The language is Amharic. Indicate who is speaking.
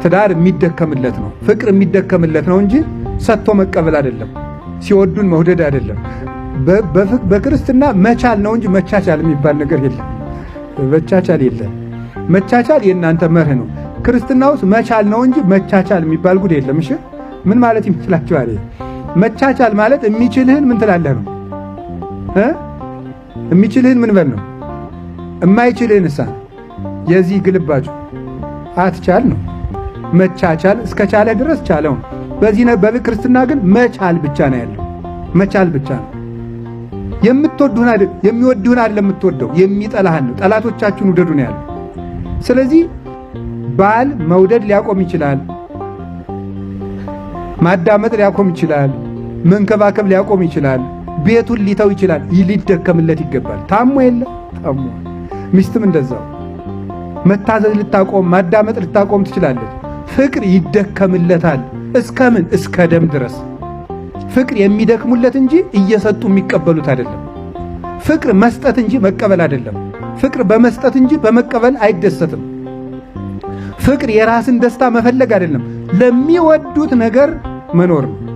Speaker 1: ትዳር የሚደከምለት ነው፣ ፍቅር የሚደከምለት ነው እንጂ ሰጥቶ መቀበል አይደለም። ሲወዱን መውደድ አይደለም። በክርስትና መቻል ነው እንጂ መቻቻል የሚባል ነገር የለም። መቻቻል የለም። መቻቻል የእናንተ መርህ ነው። ክርስትና ውስጥ መቻል ነው እንጂ መቻቻል የሚባል ጉድ የለም። እሺ ምን ማለት ይመስላችኋል? መቻቻል ማለት የሚችልህን ምን ትላለህ ነው እ የሚችልህን ምን በል ነው። የማይችልህን እሳ የዚህ ግልባጩ አትቻል ነው። መቻቻል እስከቻለ ድረስ ቻለው ነው። በዚህ በክርስትና ግን መቻል ብቻ ነው ያለው። መቻል ብቻ ነው። የምትወዱህን አይደል የሚወድህን አይደለም የምትወደው የሚጠላህን ነው። ጠላቶቻችሁን ውደዱ ነው ያለው። ስለዚህ ባል መውደድ ሊያቆም ይችላል። ማዳመጥ ሊያቆም ይችላል። መንከባከብ ሊያቆም ይችላል። ቤቱን ሊተው ይችላል። ሊደከምለት ይገባል። ታሞ የለ ታሞ። ሚስትም እንደዛው መታዘዝ ልታቆም ማዳመጥ ልታቆም ትችላለች። ፍቅር ይደከምለታል። እስከ ምን? እስከ ደም ድረስ። ፍቅር የሚደክሙለት እንጂ እየሰጡ የሚቀበሉት አይደለም። ፍቅር መስጠት እንጂ መቀበል አይደለም። ፍቅር በመስጠት እንጂ በመቀበል አይደሰትም። ፍቅር የራስን ደስታ መፈለግ አይደለም፣ ለሚወዱት ነገር መኖር ነው።